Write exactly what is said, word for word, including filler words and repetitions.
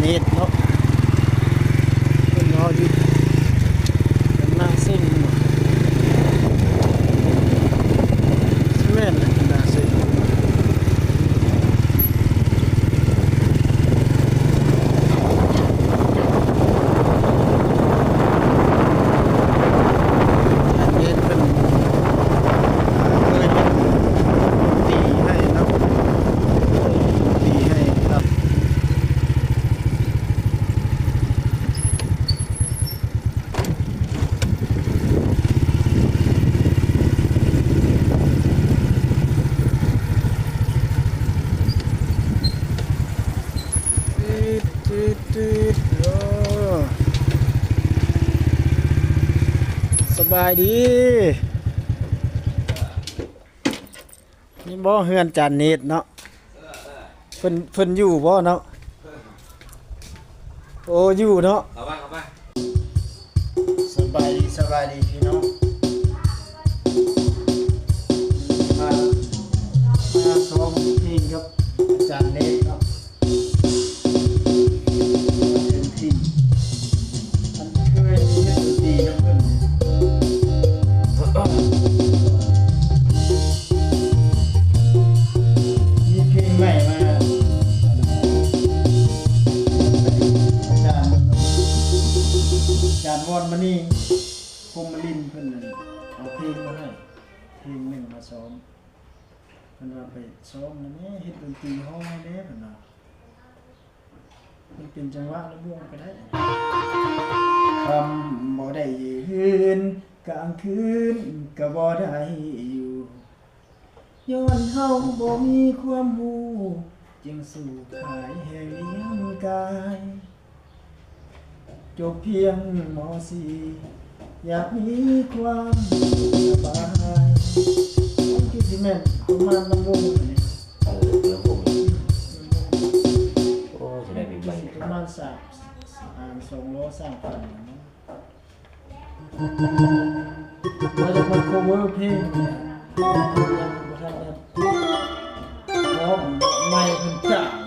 เฮ็ดเนาะ เพิ่นเอาอยู่ เป็นหน้าซิ่งเนาะ แม่นนะ หน้าซิ่ง เฮ็ดเพิ่น อ่า เคยเฮ็ดดนตรีให้เนาะ ดนตรีให้ครับ ตึ๊ด ตึ๊ด ตึ๊ด โอ้ สบายดี นี่บ่เฮือนจานเนตรเนาะ เพิ่น เพิ่นอยู่บ่เนาะ โอ้ อยู่เนาะ เข้ามา เข้ามา สบายดี สบายดีพี่น้อง มา มาซ้อมเพลงกับอาจารย์เนตรเนาะ เต็มที่ อันเคยเฮ็ดดนตรีนำเพิ่น มีเพลงใหม่มา อาจารย์ อาจารย์วอนมณี พรหมลินทร์เพิ่นนั่นเอาเพลงมาให้ เพลงหนึ่งมาซ้อม เพิ่นว่าไปซ้อมนะแม่ เฮ็ดดนตรีฮ้องให้แน่ เพิ่นว่า มันเป็นจังหวะลำวงก็ได้ คำบ่ได้ยืน กลางคืนก็บ่ได้อยู่ ย้อนเฮาบ่มีความรู้ จึงสู้ขายแฮงเลี้ยงกาย จบเพียง ม.สี่ อยากมีความสุขสบาย คือสิแม่นประมาณลำวงนี่ เออ ลำวง โอ้ สิได้เพลงใหม่ ประมาณสาม อ่า สองล้อสามคันนะ ว่าจะมา cover เพลงเนี่ย บ่ทันได้ ร้องใหม่เพิ่นจ้า